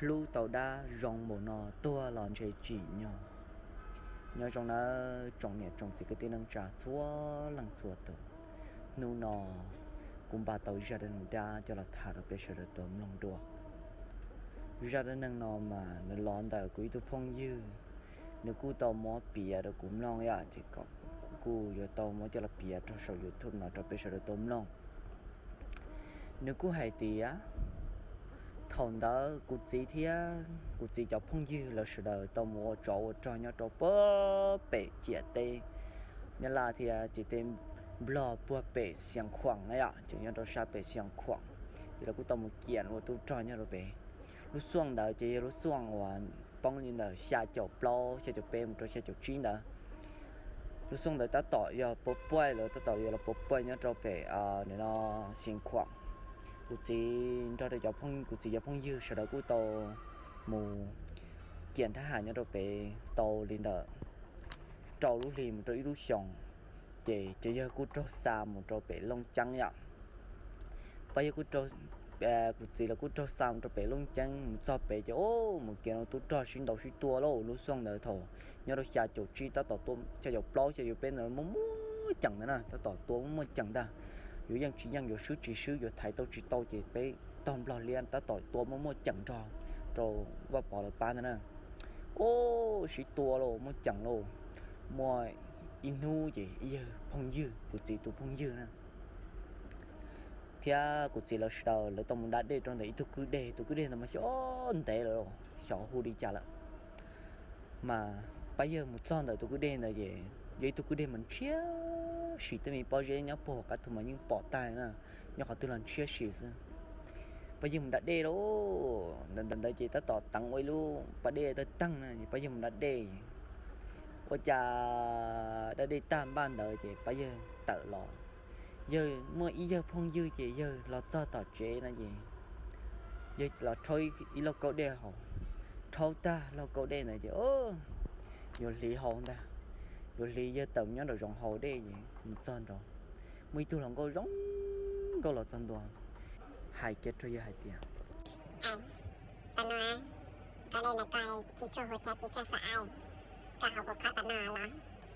Hlub tau dab zoo npaum no tuag los ntshe tsim nyog. Nyob zoo nawb tsoom niam tsoom txiv kwv tij neej tsa txhua leej txhua tus. Hnub no kuv npaj tau zaj dab neeg dab coj los tham rau peb sawv daws tau mloog dua. Zaj dab neeg no mas nws los ntawm kuv ib tug phooj ywg, nws kuj tau muab piav rau kuv mloog yom, ces kom kuv kuj yuav tau muab coj los piav rau saum YouTube no rau peb sawv daws tau mloog. Nws kuj hais tias thaum ntawd kuv txiv thiab kuv txiv cov phooj ywg lawv sawv daws tau mus ua tsov ua rog nyob rau puag pem ciam teb Nyab Laj thiab ciam teb Nplog puag pem Xiav Khuam na yom, ces nyob rau sab pem Xiav Khuam. Ces lawv kuj tau mus kiam ua tub rog nyob rau pem. Lub xuaj ntawd ces yog lub xuaj uas poob li ntawm xya caum plaub xya caum peb mus rau xya caum tsib ntawd. Lub xuaj ntawd tab tom yog puas puaj, lawv tab tom yog los puas puaj nyob rau pem no Xiav Khuam. Kuv txiv nrog rau cov, kuv txiv cov phooj ywg sawv daws kuj tau mus kiam thab ham nyob rau pem tau li ntawm rau lub hlis mus rau ib lub xyoos, ces cov yawg kuj raug xa mus rau pem Looj Ceeb yom. Pab yawg kuj, kuv txiv lawv kuj raug xa mus rau pem Looj Ceeb, mus txog pem ces mus kiam ua tub rog sib ntaus sib tua lauj. Lub xuaj ntawd thaum nyob rau xya caum tsib tab tom tua, xya caum plaub xya caum peb ntawd muaj muaj ceem ntag na, tab tom tua muaj muaj ceem ntag. Yuav yeej tsis yeej, yuav swb tsis swb, yuav thaiv tau tsis tau ces peb tog Nplog liab tab tom tua muaj muaj ceem nrog rau Vaj Pov lawv pab ntag na. Ub, sib tua lauj, muaj ceem lauj. Muaj ib hnub ces ib yawg phooj ywg, kuv txiv tus phooj ywg na, thiab kuv txiv lawv sawv daws lawv tau mus da dej rau ntawm ib tug kwj deg, tus kwj deg ntawd mas xyov ntev lawm, xyov hu li cas lawm. Mas pab yawg mus txog ntawm tus kwj deg ntawd ces yog ib tug kwj deg mas ntshiab si, tej me pob zeb nyob puag qab tug mas yeej pom tag na, nyob qhov twg los ntshiab si xwb. Pab yawg mus da dej lauj, ntawm ntawd ntawd ces tab tom teev ua ib lub pas dej tawg teeg na, pab yawg mus da dej. Ua cas da dej tag npaj ntawd ces pab yawg tawm los, yawg muaj ib yawg phooj ywg ces yawg los txog tom tsev no ces yawg los rhaub ib lauj kaub dej haus. Rhaub tag lauj kaub dej ntawd ces yuav hliv haus ntag, yuav hliv yawg tawm nyob nraum zoov haus dej ces mus txog nraud, muaj ib tug hluas nkauj zoo nkauj los txog ntua, hais kiag rau yawg hais tias, Tam no koj dej ntawd koj tsis tshua huv thiab tsis tshua xav ai, koj haus kuv khob tam no los,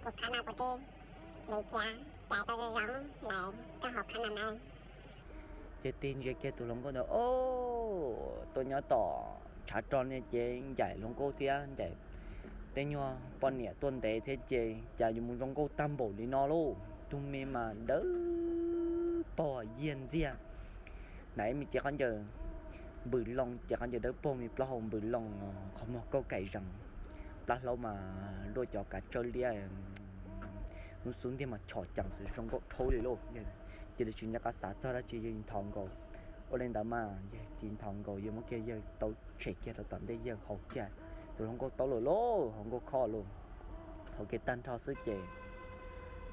kuv khob no kuv twb hliv thiab cais tau zoo zoo lawm, koj haus khob no na. Ces tig ntsia kiag tus hluas nkauj ntawd, o, tuaj nyob tom tshav rog no ces ncaim hluas nkauj thiab ncaim tej nyuag poj niam tuaj ntev thiab ces cas yuav mus zoo nkauj tag npaum li no lauj. Tus me mas dawb paug yiag ntxiag, hnav ib me cev khaub ncaws npws loo, cev khaub ncaws dawb paug me plaub hau npws loo, qhov muag kauj kaim zees, plab hlaub mas luaj cov kav tsawb liab, hnub xub ntiag mas chom cees xwb, zoo nkauj dhau li lauj. Cia li tsis nco qab xav txog dab tsi, yawg nthos nkaus. Ua li ntawd mas yawg cia li nthos nkaus, yawg muab kiag yawg taub tshem kiag rau tom ntej, yawg haus kiag tus hluas nkauj taub lawm lauj, hluas nkauj khob lauj. Haus kiag tag nrho xwb ces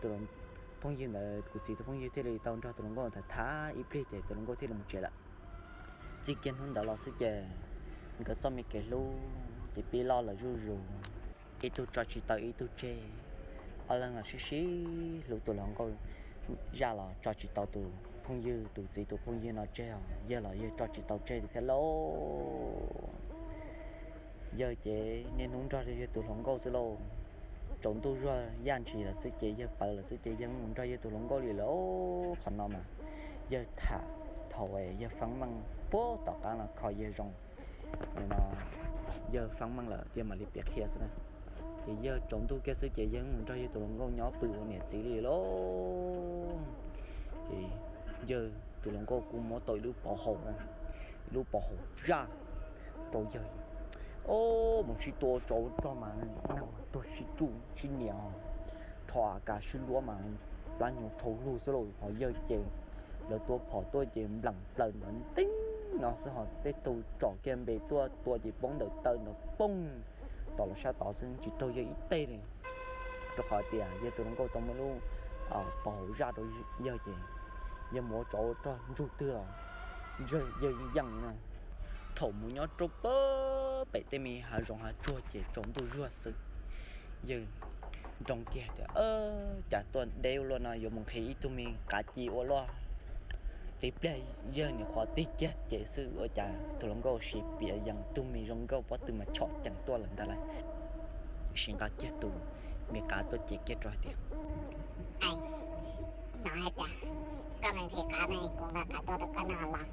tus phooj ywg ntawd, kuv txiv tus phooj ywg thiaj li tau nrog tus hluas nkauj tham tham ib pliag ces tus hluas nkauj thiaj li mus tsev lawm. Txij kiag hnub ntawd los xwb ces nkawd txoj me kev hlub ces pib loj lawm zuj zus. Ib tug tso tsis tau ib tug tseg, ob leeg los sib sib hlub, tus hluas nkauj zaj los tso tsis tau tus phooj ywg, tus txiv tus phooj ywg no tseg os, yawg los yawg tso tsis tau tseg thiab lauj. Yawg ces niaj hnub nrog yawg tus hluas nkauj xwb lauj. Tsaus ntuj zuag yaj ntshis lawm xwb ces yawg pawv lawm xwb ces yawg mus nrog yawg tus hluas nkauj li lawm. Qhov no mas yawg tham thaum yawg feeb meej puag tom qab no kho yawg zoo no, yawg feeb meej lawm yawg mam li piav qhia xwb na. Ces yawg tsaus ntuj kiag xwb ces yawg mus nrog yawg tus hluas nkauj nyob pw ua niam txiv li lauj. Ces yawg tus hluas nkauj kuj muab tau ib lub pov haum, ib lub pov haum zaj rau yawg. O, mus sib tua tsov rog mas neeg tuag sib tsuj sib nias, rho a kas sib luab mas plab hnyuv tshau lug xwb lauj. Ho yawg ces lawv tua phom tuaj ces npleem plaws nrov nteeb no xwb, ho tej tug tsom kiag npe tuaj tua ces poob ntawm taw nrov poog tom lawv sab tod xwb, tsis raug yawg ib teg li. Rau qhov tias yawg tus hluas nkauj tau muab lub pov haum zaj rau yawg ces yawg mus ua tsov ua rog ntsug twg los yawg yeej yeej na. Thaum mus nyob rau pem tej me hav zoov hav tsuag ces tsaus ntuj zuag xwb, yawg nroo kiag tias, Cas tuaj deb ua luaj no, yuav mus nqhis ib tug me qav ci ua luaj. Tib pliag yawg nim qhuav tig kiag ces xwb ua cas tus hluas nkauj siv piav yees tug me zoo nkauj pob tw mas chom cees tuaj lawm ntag lauj. Siv nqa kiag tus me qav tuaj ces kiag rau hais tias, Hnov hais tias koj nqhis qav ne, kuv nqa qav tuaj rau koj noj los.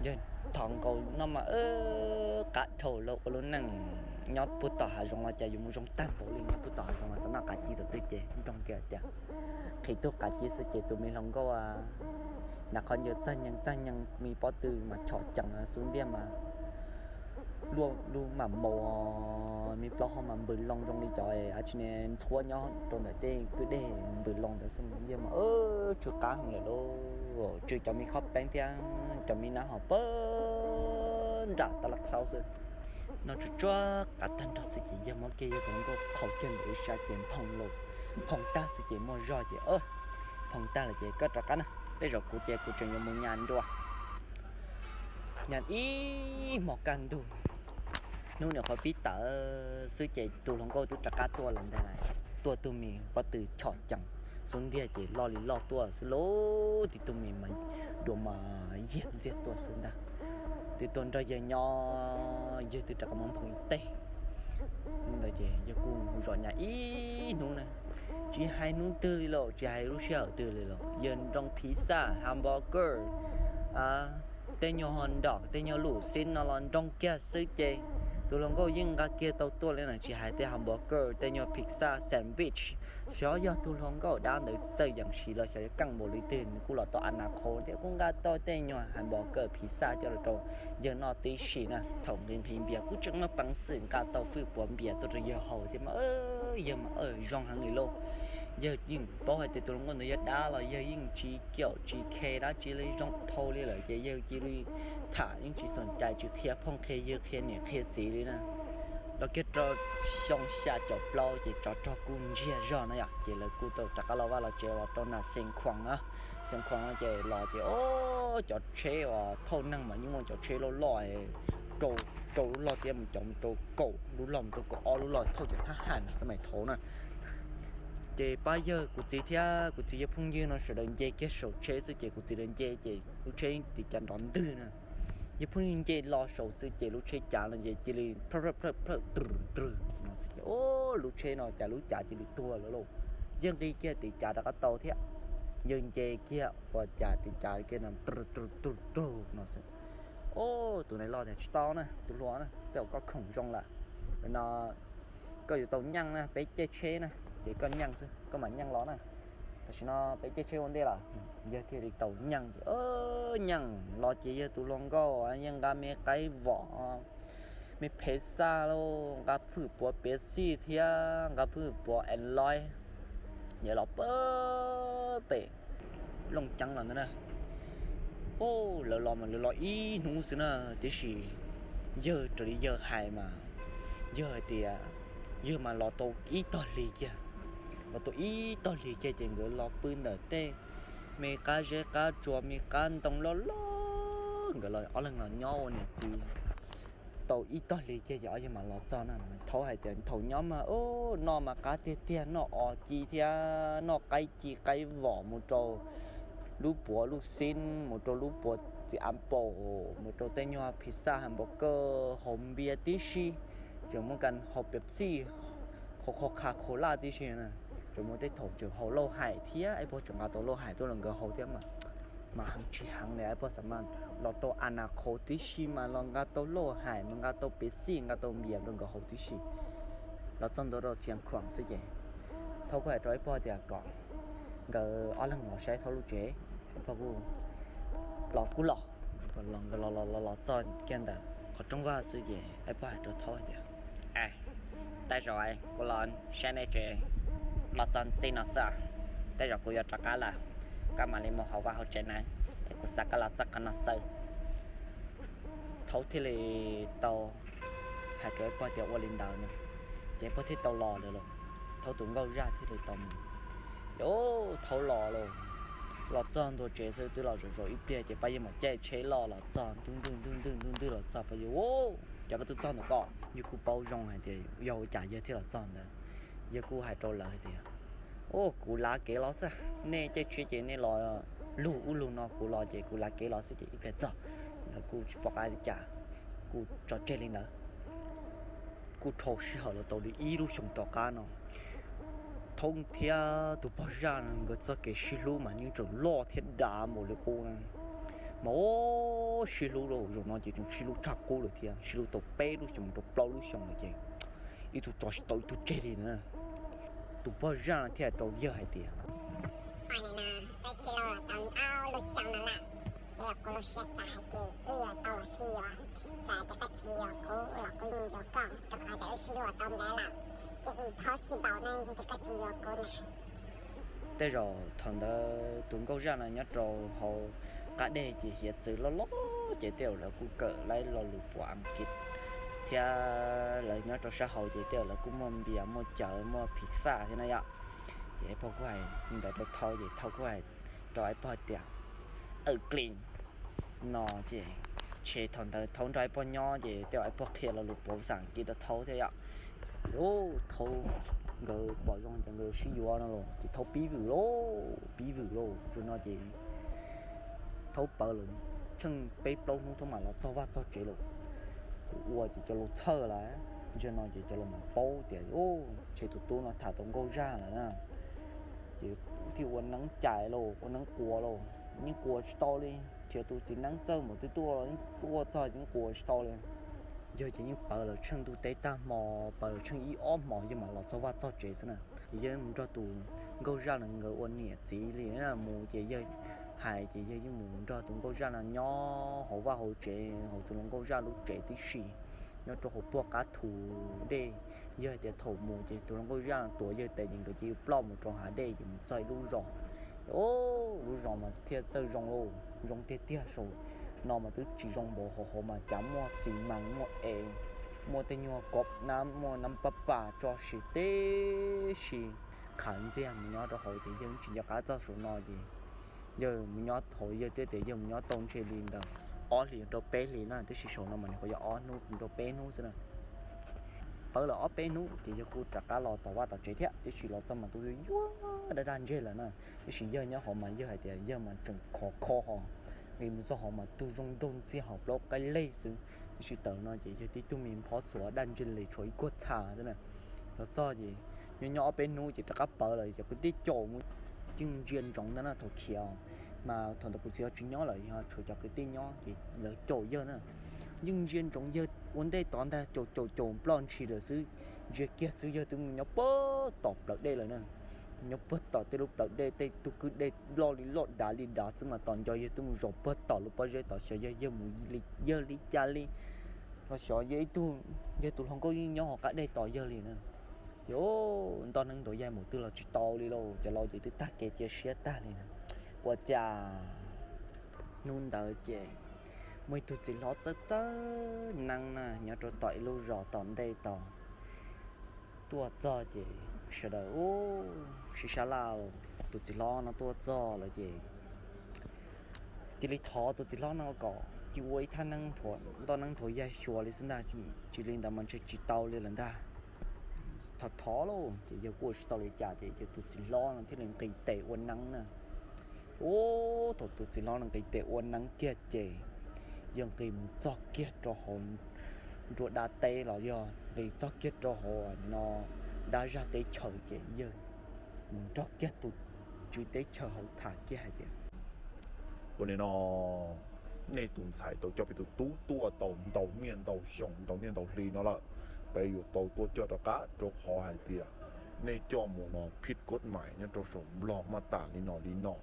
Yawg thov nkaus no mas qav dhau lawm, ua lub neej nyob puag tom hav zoov los cas yuav mus zoo tag npaum li, nyob puag tom hav zoov los xav noj qav ci thaum twg ces nrog kiag tias, nqhis tug qav ci xwb ces tus me hluas nkauj nram qhov ncauj txag nyees txag nyees me pob tw mas chom cees xub ntiag mas luaj lub mam maus, me plaub hau mas npws loo zoo li cov a tsi ne ntxhuab nyob rau ntawm tej kwj deg npws loo ntawd xwb. Yawg mas tsw qav heev lawm lauj, tsw cov me khob peeb thiab cov me nab ho pawg nram tab laj xaub xwb. Noj tsuag tsuag qav tag nrho xwb ces yawg muab kiag yawg tus hluas nkauj qhau kiag ntawm ib sab ces nphoo lauj, nphoo tag xwb ces muaj zog ces, nphoo tag lawm ces koj rov qab na, tej zaum kuv ces kuv tseem yuav mus nyas nruas. Nyas ib hmos kaj ntug, hnub nim qhuav pib tawm xwb ces tus hluas nkauj twb rov qab tuaj lawm ntag lauj. Tuaj tug me pob tw chom cees xub ntiag ces loj li loj tuaj xwb lauj, tib tug me mas dua mas yiag ntxiag tuaj xwb ntag. Twb tuaj nrog yawg nyob, yawg twb rov qab muab nphoo ib teg ntawd ces yawg kuj zov nyas ib hnub na. Tsis hais hnub twg li los tsis hais lub sij hawm twg li los yawg nroo phiv xaj, hamburger, tej nyuag hot dog, tej nyuag lus xib no los nroo kiag xwb ces tus hluas nkauj yeej nqa kiag tau tuaj li na. Tsis hais tej hamburger, tej nyuag pizza, sandwich, xyov yog tus hluas nkauj dab ntawd txawj yees siv los xyov yuav keej npaum li twg nws kuj los tau a na qhau thiab kuj nqa tau tej nyuag hamburger, pizza coj los rau yawg noj tib si na. Thaum nqhis nqhis npias kuj tseem muaj peev xwm nqa tau fwj puav npias tuaj rau yawg haus thiab mas yawg mas zoo heev li lauj. Yawg yeej paub hais tias tus hluas nkauj ntawd yog dab los yawg yeej tsis caum tsis khe dab tsi li, zoo dhau li lawm ces yawg cia li tham yeej tsis xom cai tsis qhia phooj qhia ywg qhia niam qhia txiv li na. Los kiag rau xyoo xya caum plaub ces tsov rog kuj ntsiag zog na yom, ces lawv kuj tau rov qab los vaj los tsev los rau nram Xeev Khuam na. Xeev Khuam no ces los ces o, cov tsheb uas thauj neeg mas yeej muaj cov tsheb loj loj, rau rau lub loj thiab mus cov mus rau kaum lub loj mus rau kaum ob lub loj thauj cov thab ham xab mais thaud na. Ces pab yawg kuv txiv thiab kuv txiv yawg phooj ywg no sawv daws nce kiag saum tsheb xwb ces kuv txiv lawv nce ces lub tsheb tiv cav nrov ntwg na. Yawg phooj ywg nce los saum xwb ces lub tsheb cav no ces cia li plhawj plhawj plhawj plhawj trwg trwg no xwb ces o, lub tsheb no cas lub cav cia li tuag lawm lauj. Yawg nqis kiag tiv cav rov qab tau thiab, yawg nce kiag ua cas tiv cav kiag no trwg trwg trwg trwg no xwb. O, tus nais loj tias tsis tau na, tus hluas na, tej zaum koj khoom zoo lawm no, koj yuav tau nyeej na, peb caij tsheb na, ces koj nyeej xwb, koj mam nyeej los na. Tam sim no peb caij tsheb ua ntej lawm, yawg thiaj li tau nyeej ces nyeej los ces yawg tus hluas nkauj yeej nqa me qaib vom, me phev xaj lauj, nqa fwj puav piav xij thiab nqa fwj puav en loib, yawg los pag pem Looj Ceeb los ntawd na. O, lawv los mas lawv los ib hnub xwb na, tiam sis yawg raws li yawg hais mas, yawg hais tias yawg mas los tau ib tog hlis kiag, los tau ib tog hlis kiag ces nkawd los pw ntawm tej me qab zeb qab tsuas me qab ntoo loj loj, nkawd los ob leeg los nyob ua niam txiv tau ib tog hlis kiag ces ob yawg mam los txog na. Thaub hais tias thaum nyob mas o, noj mas qab tiag tiag, noj os ci thiab noj qaib ci qaib vom mus rau lub puav lub xib, mus rau lub puav txiv a paum, mus rau tej nyuag phi xaj ha npaum kawg, haus npias tib si, tseem muaj kas haus Pepsi, haus Coca-Cola tib si na. Tseem muaj tej thaum tseem haus lauj hais thiab, ib puag tseem nqa tau lauj hais tuaj los nkawd haus thiab mas, mas heev tsis heev li, ib puag xav mas los tau a na qhauv tib si mas los nqa tau lauj hais mas nqa tau Pepsi nqa tau npias rau nkawd haus tib si. Los txog ntua rau Xiav Khuam xwb ces Thaub kuj hais rau ib puag tias kom nkawd ob leeg los saib Thaub lub tsev, ib puag kuj los kuj los, los nkawd los los los los txog kiag ntawm qhov rooj vag xwb ces ib puag hais rau Thaub hais tias, Ab, tej zaum kuv los saib nej tsev los txog txij no xwb, tej zaum kuv yuav rov qab lawm, koj mam li mus hauv vaj hauv tsev na, es kuv xav koj los txog qhov no xwb. Thaub thiaj li tau hais rau ib puag tias ua li ntawd no, ces ib puag thiaj tau los lawm lauj. Thaub tus nkauj zaj thiaj li tau mus. Ces Thaub los lauj, los txog ntua tsev xwb twb los zaum zaum ib pliag ces pab yawg mam caij tsheb loj los txog, ntuj ntwg ntuj ntwg ntuj ntwg los txog, pab yawg, Cas koj twb txog ntawm ko? Yawg kuj paub zoo hais tias yog ua cas yawg thiaj los txog ntawd. Yawg kuj hais rau lawv hais tias, Ua, kuv lav kev los xwb, nej caij tsheb ces nej los lug ub lug no kuv los ces kuv lav kev los xwb ces ib pliag txog, nkawd kuj tsis pom qab li cas, kuj tso tseg li ntawd. Kuj dhau sij hawm los tau li ib lub xyoos tom qab no, Thaub thiab tus pog zaj nkawd txoj kev sib hlub mas yeej tseem loj thiab dav npaum li qub na. Mas sib hlub lawm, zaum no ces tseem sib hlub tshaj qub lawm thiab, sib hlub tau peb lub xyoos rau plaub lub xyoos lawm ces ib tug tso tsis tau ib tug tseg li na. Tus pog zaj no thiaj rau yawg hais tias, Tej zaum thaum ntawd tus nkauj zaj no nyob rau hauv qab deg ces hiav txwv loj loj ces tej zaum lawv kuj kawm laib lo lus pua Askiv thiab lawv nyob rau sab hauv ces tej zaum lawv kuj muaj npias muaj cawv muaj pizza thiab na yom. Ces Aib Pog kuj hais li ntawd rau Thaub ces Thaub kuj hais rau Aib Pog tias, Awm Klis no ces, ces thaum ntawd Thaub nrog Aib Pog nyob ces tej zaum Aib Pog qhia lo lus pua xas Askiv rau Thaub thiab yom. Ces Thaub nkawd pom zoo ces nkawd sib yuav no los ces Thaub pib vwm lauj, pib vwm lauj. Zaum no ces Thaub pawv lawm tsheej peb plaub hnub Thaub mam los txog vaj txog tsev lauj. Ces ua ces cov laus txhawj lawm, zaum no ces cov laus mam paub tias, Ntshe tus tub no tham tau nkauj zaj lawm na. Ces thiaj ua neeb cais lauj, ua neeb quas lauj, yeej quas tsis tau li. Nrhiav tus txiv neeb txawj npaum twg tuaj los yeej tuaj txog yeej quas tsis tau li. Yawg ces yeej pawv lawm tsheej ntuj teb tag hmo, pawv lawm tsheej ib ob hmos yawg mam los txog vaj txog tsev xwb na. Ces yawg mus nrog tus nkauj zaj no nkawd ua niam txiv li na, mus ces yawg hais ces yawg yeej mus nrog tus nkauj zaj no nyob hauv vaj hauv tsev, hauv tus hluas nkauj zaj lub tsev tib si, nyob rau hauv puag qab thu dej. Yawg tias thaum mus ces tus hluas nkauj zaj no tuav yawg tes ces nkawd cia li ploj mus rau hav dej ces mus txog ib lub zos. Ces lub zos mas thiaj txawj zoo lauj, zoo tiag tiag, saum no mas twb tsis zoo npaum hauv, hauv mas cas muaj xis mas muaj es, muaj tej nyuag kob nab muaj nab pab pas tso siv teb si. Qhav ntxiag mus nyob rau hauv ces yawg tsis nco qab txog saum no ces yawg mus nyob hauv, yawg thiaj tias yawg mus nyob tau ntshe li ntawm ob hlis rau peb hlis na, tab sis saum no mas nws qhuav yog ob hnub rau peb hnub xwb na. Pawv lawm ob peb hnub ces yawg kuj rov qab los tom vaj tom tsev thiab, tiam sis los txog mas tus yuag yuag daj daj ntseg lawm na. Tiam sis yawg nyob hauv mas yawg hais tias yawg mas tseem khov kho ho, nqis mus txog hauv mas tug zoo nraug ntxiag ho plaub qaib leg xwb. Tiam sis tawm no ces yawg tib tug me phob xuav daj ntseg li tshuav ib kuag txha xwb na. Los txog ces nyob nyob ob peb hnub ces rov qab pawv lawm, cov kwv tij caum mus, yeej ntsia ntsoov ntag na. Thaum khiav mas thaum ntawd kuv txiv ho tsis nyob lawm, yog tshuav cov kwv tij nyob ces lawv caum yawg na. Yeej ntsia ntsoov yawg ua ntej tod ntag, caum caum caum ploj ntshis lawm xwb, ntsia kiag xwb yawg twb mus nyob puag tom plawv dej lawm na. Nyob puag tom tej lub plawv dej, tej tug kwj dej loj li loj dav li dav xwb mas tos nco yawg twb mus zaum puag tom lub pob zeb tod, xyov yawg, yawg mus li, yawg li cas li, los xyov yawg ib tug, yawg tus hluas nkauj yeej nyob hauv qab dej tos yawg li na. Ces nto neeb ntaus yaig mus twg los tsis tau li lauj, cov laus ces twb tag kev cia siab tag li na. Ua cas hnub ntawd ces muaj ib tug txiv hlob txawj txawj neeb na nyob rau tom ib lub zos tom ntej tod tuaj txog ces sawv daws ub sib sab laj, tus txiv hlob no tuaj txog lawm ces cia li thov tus txiv hlob no kom cia ua ib thaj neeb ntoj neeb nthuav yaig xyuas li xwb ntag, tsis li ntawd mas ntshe tsis tau li lawm ntag. Thov thov lauj ces yawg kuj ua tsis tau li cas ces yawg tus txiv hlob no thiaj li nqis tes ua neeb na. Ub, thaum tus txiv hlob no nqis tes ua neeb kiag ces yawg nqis mus txog kiag rau hauv nruab dab teb los yog nqis txog kiag rau hauv no dab zaj teb chaws ces yawg mus nrog kiag tus tswv teb chaws hauv tham kiag hais tias, ua li no, nej tus ntxhais tau coj peb tus tub tuaj tau ntau niaj ntau xyoo ntau niaj ntau hli no lawm, peb yuav tau tuaj coj rov qab rau qhov hais tias nej coj mus no phij koj mais nyob rau saum Nplog maj tas li no li no,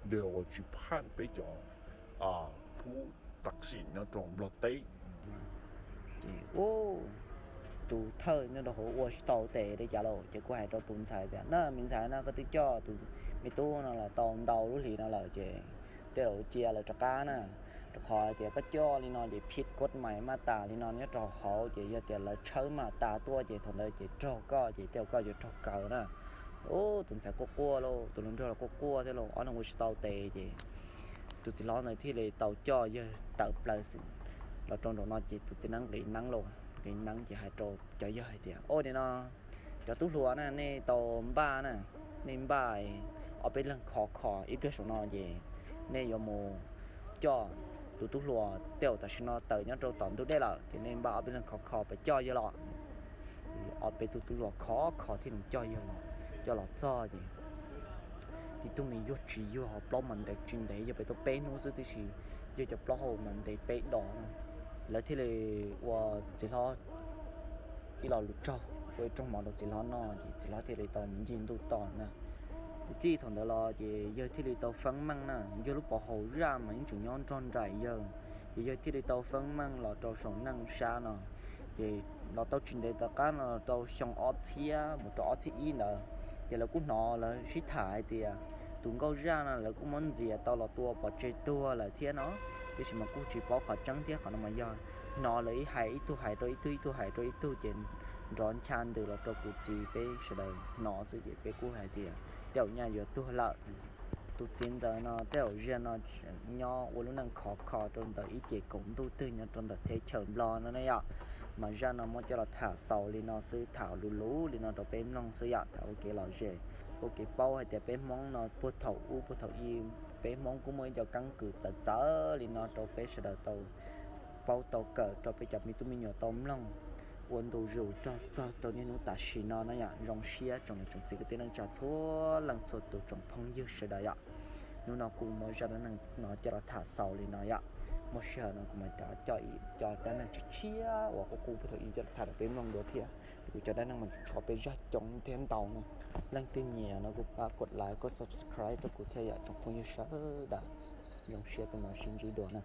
nws ua tsis phaj peb cov phub tam sim nyob rau Nplog teb. Ces ub, tus thawj nyob rau hauv ua tsis tau tes li cas lauj ces kuj hais rau tus ntxhais tias, na me ntxhais na, koj twb coj tus me tub no los tau ntau lub hlis no lawm ces tej zaum cia lawv rov qab na, rau qhov hais tias koj coj li no ces phij koj mais maj tas li no nyob rau hauv ces yog tias lawv tshawb maj tas tuaj ces thaum ntawd ces raug koj ces tej zaum koj yuav raug kaw na. Ub, tus ntxhais quaj quaj lauj, tus hluas nraug los quaj quaj thiab lauj, ob leeg ua tsis tau tes ces tus txiv hlob ntawd thiaj li tau coj yawg tawm plaws los rau nraum no ces tus txiv neeb nqis neeb lauj, nqis neeb ces hais rau cov yawg hais tias, ua li no, cov tub hluas na, nej tau npaj na, nej npaj ob peb leeg khov kho ib pliag saum no ces Nej yuav mus coj tus tub hluas tej uas tam sim no tawm nyob rau tom ntug dej lawm, ces nej npaj ob peb leeg khov kho pes coj yawg los. Ob peb tug tub hluas khov kho thiaj li coj yawg los. Coj los txog ces tib tug me yuag tsis yuag, plaub mas ntev tsis ntev, yog pem tau peb hnub xwb, tiam sis yawg cov plaub hau mas ntev peb dos no. Lawv thiaj li ua txiv hlob ib lo lus tsaug, ua ib rooj mov rau txiv hlob noj, ces txiv hlob thiaj li tau mus ncig ntuj tos na. Ces txij thaum ntawd los ces yawg thiaj li tau feeb meej na, yawg lub pov haum zaj mas yeej tseem nyob nrog nraim yawg. Ces yawg thiaj li tau feeb meej los rau saum neej sab no. Ces los tau tsis ntev tom qab no, los rau xyoo ob txhiab mus rau ob txhiab ib ntawd, ces lawv kuj hnov lawv sib tham hais tias tus nkauj zaj no lawv kuj muab ntxias tau los tua pov tseg tuag lawm thiab no. Tiam sis mas kuj tsis paub qhov tseeb thiab, qhov no mas yog hnov lawv ib hais, ib tug hais rau ib tug, ib tug hais rau ib tug, ces nrov ncha ntws los rau kuv txiv peb sawv daws hnov xwb, ces peb kuj hais tias tej zaum nyaj yuav tuag lawm. Tus txiv ntxawm no tej zaum ziag no nyob ua lub neej khov kho rau ntawm ib ce kaum ntuj twg nyob rau ntawm teb chaws Nplog no ne yom. Mas zaj no muab coj los tham xaus li no xwb, tham luv luv li no rau peb mloog xwb yom, tham ua kev lom zem, ua kev paub hais tias peb Hmoob no puag thaum ub puag thaum i, peb Hmoob kuj muaj ib co keeb kwm txawv txawv li no rau peb sawv daws tau paub tau kawm rau peb cov me tub me nyuam tau mloog ua ntu zus rau txog rau niaj hnub tam sim no na yom. Zoo siab tsoom niam tsoom txiv kwv tij neej tsa txhua leej txhua tus tsoom phooj ywg sawv daws yom. Hnub no kuv muab zaj dab neeg no coj los tham xaus li no yom. Muaj sij hawm no kuv mam rov coj ib co dab neeg tshiab tshiab uas qub qub puag thaum i coj los tham rau peb mloog dua thiab. Kuv cov dab neeg mas tseem tshuav peb zaj coob thiab ntau na. Leej twg nyiam no kuj pab kos like kos subscribe rau kuv thiab yom tsoom phooj ywg sawv daws. Zoo siab peb mam sib ntsib dua na.